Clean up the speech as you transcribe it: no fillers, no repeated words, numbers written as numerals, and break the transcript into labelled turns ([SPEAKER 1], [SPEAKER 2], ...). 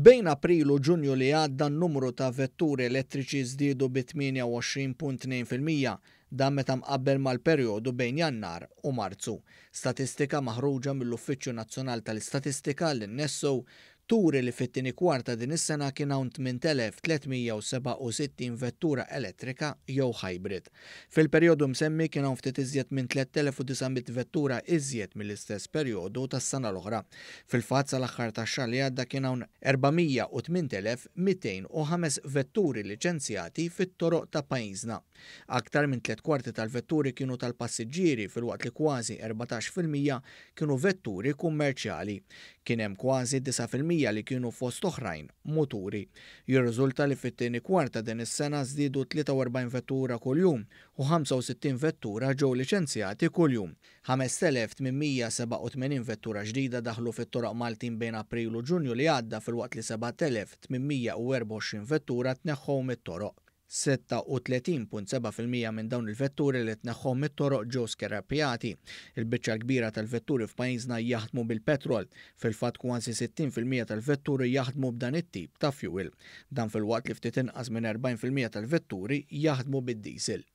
[SPEAKER 1] Bejn April u Ġunju li għadda n-numru ta' vetturi elettriċi żdiedu bi 28.2%, dan meta mqabbel mal-perjodu bejn Jannar u Marzu. Statistika maħruġa mill-Uffiċċju Nazzjonal tal-Istatistika, l-NSO, turi li fit-tieni kwart ta' din is-sena kien hawn 8,367 vettura elettrika jew hybrid. Fil-perjodu msemmi kien hawn ftit iżjed minn 3,900 vettura iżjed mill-istess perjodu tas-sena l-oħra. Fil-fatt sal-aħħar tax-xahar li għadda kien hawn 408,205 vetturi liċenzjati fit-toroq ta' pajjiżna. Aktar minn 3/4 tal-vetturi kienu tal-passiġġieri filwaqt li kważi 14% kienu vetturi kummerċjali. Kien hemm kważi 9% li kienu fost oħrajn muturi. Jirriżulta li fit-tieni kwart ta' din is-sena żdiedu 43 vettura kuljum u 65 vettura ġew liċenzjati kuljum. 5,887 vettura ġdida daħlu fit-toroq Maltin bejn April u Ġunju li għadda filwaqt li 7,824 vettura tneħħew mit-toroq. 36.7% minn dawn il-vetturi li tneħħew mit-toroq ġew skrappjati. Il-biċċa l-kbira tal-vetturi f'pajjiżna jaħdmu bil-petrol. Fil-fatt kważi 60% tal-vetturi jaħdmu b'dan it-tip ta' fuel. Dan filwaqt li ftit inqas minn 40% tal-vetturi jaħdmu bid-diesel.